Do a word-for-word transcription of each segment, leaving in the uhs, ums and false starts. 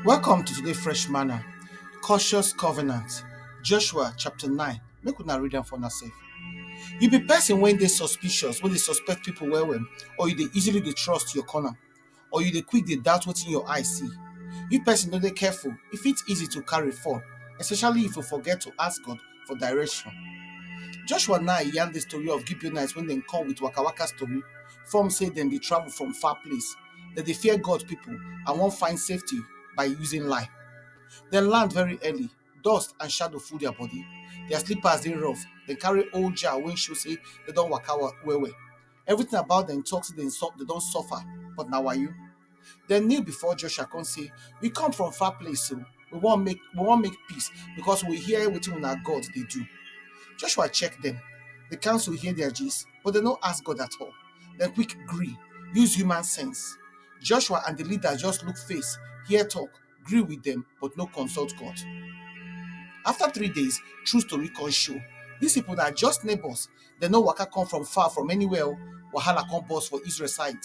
Welcome to today Fresh Manna, Cautious Covenant, Joshua chapter nine. Make una read am for una sef. You be person wey dey suspicious, wey dey suspect people well well, or you dey easily dey trust your corner, or you dey quick dey doubt wetin your eye see. If person no dey careful, e fit easy to carry fall, especially if you forget to ask God for direction. Joshua nine yarn the story of Gibeonites when dem come with waka waka story, form say dem dey travel from far place. Dem dey fear God people and wan find safety by using lie. Dem land very early, dust and shadow full their body. Their slippers dey rough, dem carry old jar wey show say dem don waka wa- well well. Everything about dem talk say dem su- dem don suffer, but na wayo. Dem kneel before Joshua come say, "We come from far place, so we wan make we wan make peace because we hear wetin una God dey do." Joshua check dem. The council hear their gist, but dem no ask God at all. Dem quick gree, use human sense. Joshua and the leaders just look face, hear talk, gree with dem, but no consult God. After three days, true story come show. These people na just neighbors. Dem no waka come from far from anywhere o. Wahala come burst for Israel side.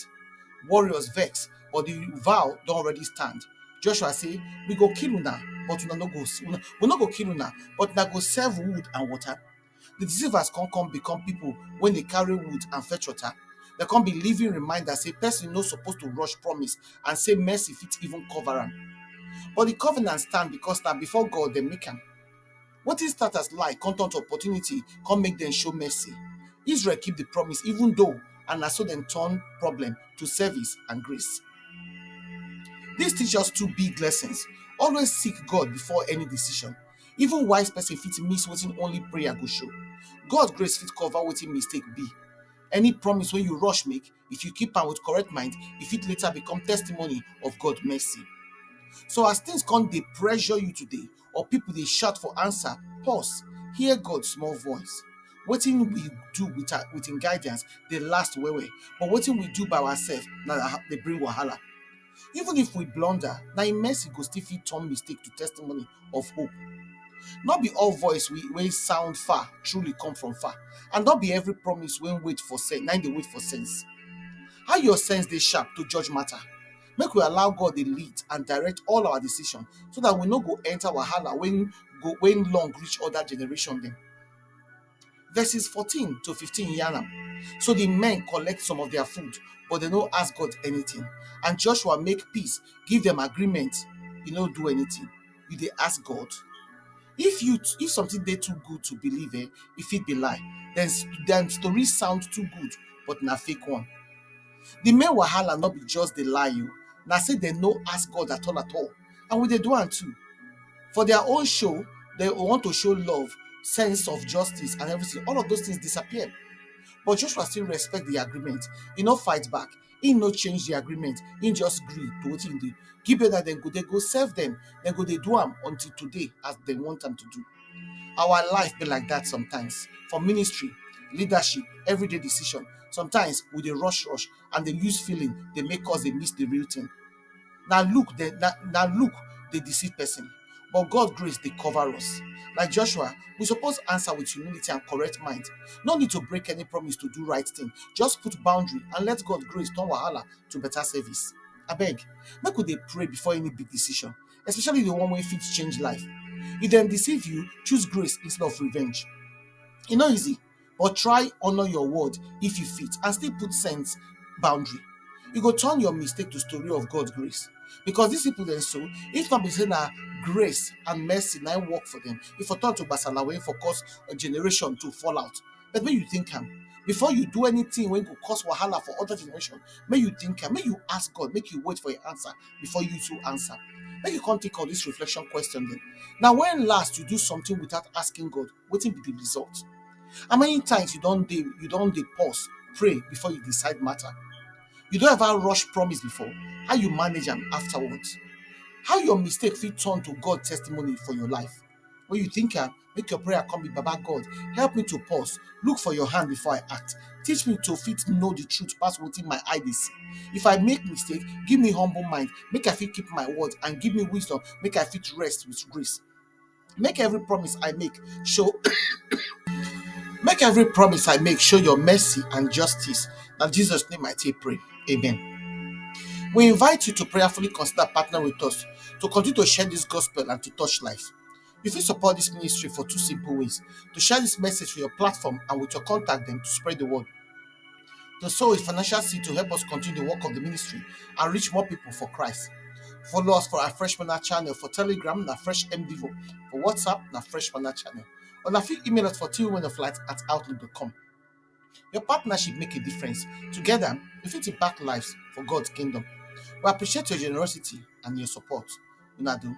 Warriors vex, but the vow don already stand. Joshua say, "We go kill una, but una no go una, we no go kill una, but una go serve wood and water." The deceivers come come become people when they carry wood and fetch water. They come be living reminder say person no supposed to rush promise and say mercy fit even cover am. But the covenant stand because na before God dem make am. Wetin start as lie come turn to opportunity, come make dem show mercy. Israel keep the promise even though, and na so dem turn problem to service and grace. This teach us two big lessons. Always seek God before any decision. Even wise person fit miss wetin only prayer go show. God grace fit cover wetin mistake be. Any promise wey you rush make, if you keep am with correct mind, e fit later become testimony of God mercy. So as things come dey pressure you today, or people dey shout for answer, pause, hear God small voice. Wetin we do with our, with him guidance dey last well well, but wetin we do by ourselves na ha- dey bring wahala. Even if we blunder, na him mercy go still fit turn mistake to testimony of hope. No be all voice we wey sound far truly come from far, and no be every promise wey wait for sense na him dey wait for sense. How your sense dey sharp to judge matter? Make we allow God dey lead and direct all our decision so that we no go enter wahala when go when long reach other generation dem. Verses fourteen to fifteen yarn am. So the men collect some of their food, but they no ask God anything. And Joshua make peace, give them agreement. He no do anything. You dey ask God? If you t- if something dey too good to believe, eh, if it be lie, then s- then story sound too good, but na fake one. The main wahala no be just the lie, you na say they no ask God at all at all, and we dey do am too. For their own show, they want to show love, sense of justice, and everything. All of those things disappear. But Joshua still respect the agreement. He no fight back. He no change the agreement. He just gree to wetin he dey. Gibeon that dem go dey go serve them. Dem go dey do am until today as they want am to do. Our life be like that sometimes. For ministry, leadership, everyday decision. Sometimes we dey rush rush and dey use feeling dey make us dey miss the real thing. Na look dey na, na look dey deceive person, but God grace dey cover us. Like Joshua, we suppose answer with humility and correct mind. No need to break any promise to do right thing. Just put boundary and let God grace turn wahala to better service. Abeg, make we dey pray before any big decision, especially the one wey fit change life. If dem deceive you, choose grace instead of revenge. E no easy, but try honour your word if you fit and still put sense boundary. E go turn your mistake to story of God grace. Because these people dem so, if not be say na grace and mercy na im work for them, if for turn to gbasalawa, if for cause a generation to fall out. But make you think am, before you do anything wey go cause wahala for other generation, make you think am, make you ask God, make you wait for your answer before you too answer. Make you come think of this reflection question then. Now, when last you do something without asking God, wetin be the result? How many times you don dey you don dey pause, pray before you decide matter? You don ever rush promise before? How you manage am afterwards? How your mistake fit turn to God testimony for your life? When you think am, make your prayer come be, "Baba God, help me to pause, look for your hand before I act. Teach me to fit know the truth pass wetin my eye dey see. If I make mistake, give me humble mind, make I fit keep my word, and give me wisdom, make I fit rest with grace." Make every promise I make show make every promise I make show your mercy and justice. Na Jesus name I take pray. Amen. We invite you to prayerfully consider partnering with us to continue to share this gospel and to touch lives. You fit support this ministry for two simple ways: to share this message for your platform and with your contact them to spread the word. To sow a financial seed to help us continue the work of the ministry and reach more people for Christ. Follow us for our Fresh Manna channel for Telegram, na Fresh M Devo, for WhatsApp, na Fresh Manna channel. Or na fit email us for T Women of Light at outlook dot com. Your partnership make a difference. Together, we fit impact lives for God's kingdom. We appreciate your generosity and your support. Una do.